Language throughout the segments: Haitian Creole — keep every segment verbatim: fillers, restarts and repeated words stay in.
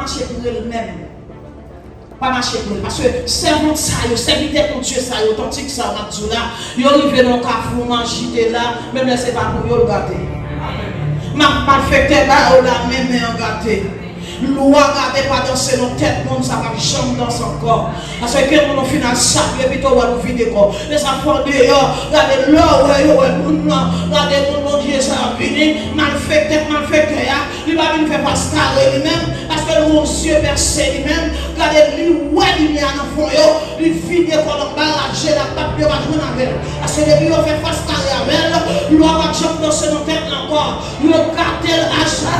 mache pou yo menm. Pa mache pou yo. Paske sèvant sa yo, sèvitè Bondye sa yo, otantik sa yo, m ap di w la, yo rive nan kafou, m ajite la, menm lè se pa pou yo, l gate. M ap malfektè ba yo la, men men an gate. Lwa gade pa danse nan tèt moun, sa p ap janm danse ankò. Paske gen moun ou fin al sakre, pito w al ou vide kò. Men sa fè w deyò, gade lè w wè yo wè moun nan, gade moun Bondye sa yo vini, malfektè, malfektè a, li pa vin fè fas kare li menm, paske li gen yon zye pèse li menm, gade li wè limyè a nan fon yo, li vide kò l anba raje l ap bat, yo pa jwenn avè l. Paske depi yo fè fas kare avè l, lwa pa janm danse nan tèt l ankò. Yo gate l acha.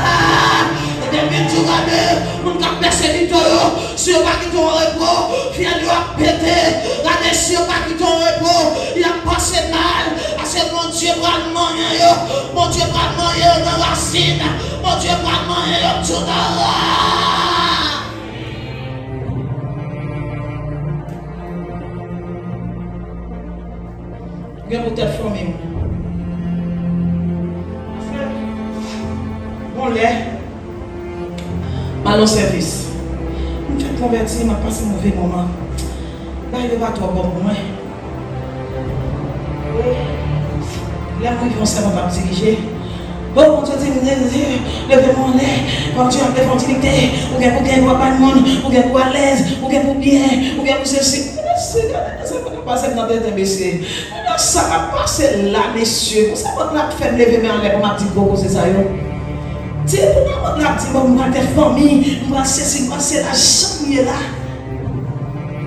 Depi di w gade, moun k ap pèsekite w yo, si yo pa kite w an repo, fyèl yo ap pete. Gade si yo pa kite w an repo, y ap pase mal. Paske Bondye pral manyen yo. Bondye pral manyen yo nan rasin. Bondye pral manyen yo toudala. Gen pou tèt fanmi m. Bon lè, m al nan sèvis. M fèk konvèti, m ap pase move moman. Bagay yo pa twò bon pou mwen. Lè m rive yon sèvant ap dirije, o Bondye di m, leve mwen anlè, Bondye ap leve yon dinikte, ou gen pou gen, ou ap bay moun, ou gen pou alèz, ou gen pou byen, ou gen pou sesi. Mesye, gade nan sèvant ap pase m nan tenten, mesye. Gade sa k ap pase la, mesye. Pou sèvant la ap fè m leve men anlè pou m ap di gwo koze sa yo. Di pou sèvant la ap di, bon, m pral tèt fanmi, m pral sesi, m pral sela, jan m ye la.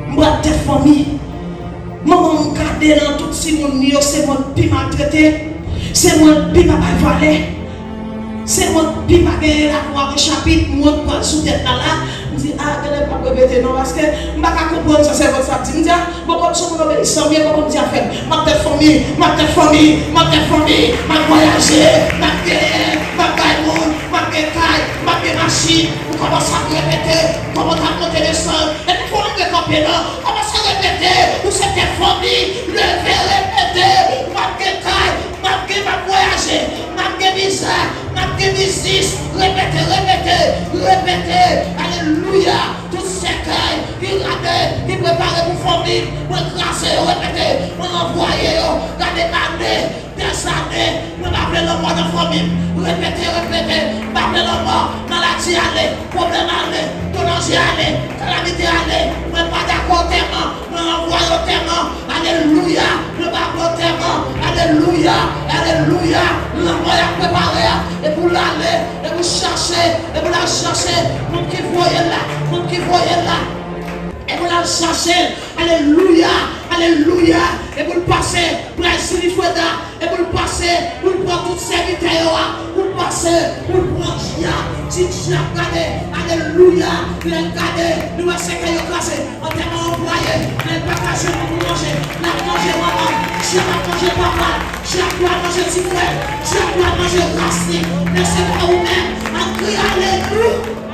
M pral tèt fanmi. Manman m gade nan tout timoun li yo, se mwen k pi maltrete, se mwen k pi pa bay valè, se mwen k pi pa genyen lavwa nan chapit, mwen k pral sou tèt la la. M di, a, genlè m p ap repete non, paske m pa ka konprann sa sèvant sa ap di. M di, a, bon, kòm se yon moun obeyisan m ye, bon, Bondye ap fè m. M ap tèt fanmi, m ap tèt fanmi, m ap tèt fanmi, m ap vwayaje, m ap genyen, m ap bay moun, m ap gen kay, m ap gen machin. Ou kòmanse ap repete, ou kòmanse ap monte desann, epi fò w rive kanpe non. Kòmanse repete, ou se tèt fanmi, leve, repete, m ap gen kay, m ap gen, m ap vwayaje, m ap gen viza, m ap gen biznis, repete, repete, repete, alelouya, tout sèkèy ki rade, ki prepare pou fanmi m, mwen kraze yo, repete, mwen ranvwaye yo, gade ane, dèzane, mwen pa vle lanmò nan fanmi m. Repete, repete, m pa vle lanmò. Maladi ale, pwoblèm ale, doulè ale, kalamite ale. Mwen pa dakò antèman, mwen ranvwaye antèman. Alelouya, mwen pa vle antèman. Alelouya, alelouya. Lanmò y ap prepare a, e pou l ale, e pou l chache, e pou l al chache moun ki voye l la, moun ki voye l la. E pou l al chache l. Alelouya, alelouya. E pou l pase, pou l al Sinifreda. E pou l pase, pou l pran tout sèvitè yo a, pou l pase, pou l pran dyab, ti dyab gade, alelouya, lè l gade, li wè sèkèy yo kraze, antèman yo pwaye, men l pa ka jwenn moun pou manje, l ap manje manman, dyab ap manje papa, dyab pral manje ti frè, dyab pral manje ras li, men se pa ou menm, ap kriye alelouya.